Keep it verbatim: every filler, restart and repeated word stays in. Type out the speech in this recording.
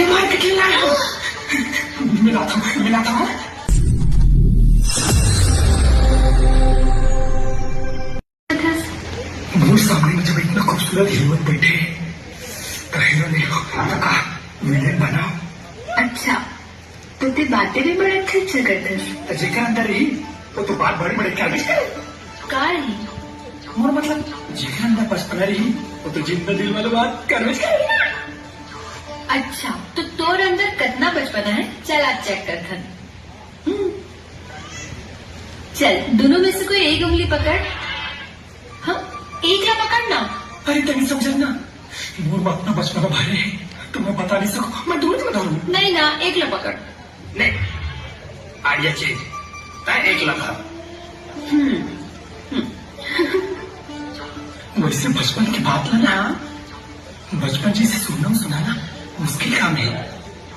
मार के खेलना है। मिला था, मिला था। मोर सामने में जब इतना खूबसूरत हीरोइन बैठे, तो हीरो नहीं हो, तो का विलेन बनाओ। अच्छा, तो ते बातें भी बड़ा अच्छा, अच्छा करथस। तो जेकर अंदर रही, वो तो बात बड़ी बड़ी करबे करे। का रही? मोर मतलब, जेकर अंदर बचपना रही, वो तो जिंदा दिल वाला बात करबे करे। अच्छा, तो तोर अंदर कतना बचपना है? चल, आज चेक करथन। हम्म। चल, दोनों में से कोई एक उंगली पकड़। हाँ, एक ला पकड़ ना। अरे, तनी समझ ना, मोर बात ना बचपना भरे है, तो मैं बता नहीं सकूं। मैं दूर क्यों डालूं? नहीं ना, एक ला पकड़। नहीं, आइडिया चेंज। तय एक ला भर। हम्म। हम्म। वैसे बचपन की बात ला ना, बचपन जैसे सुनना सुनाना मुश्किल काम है।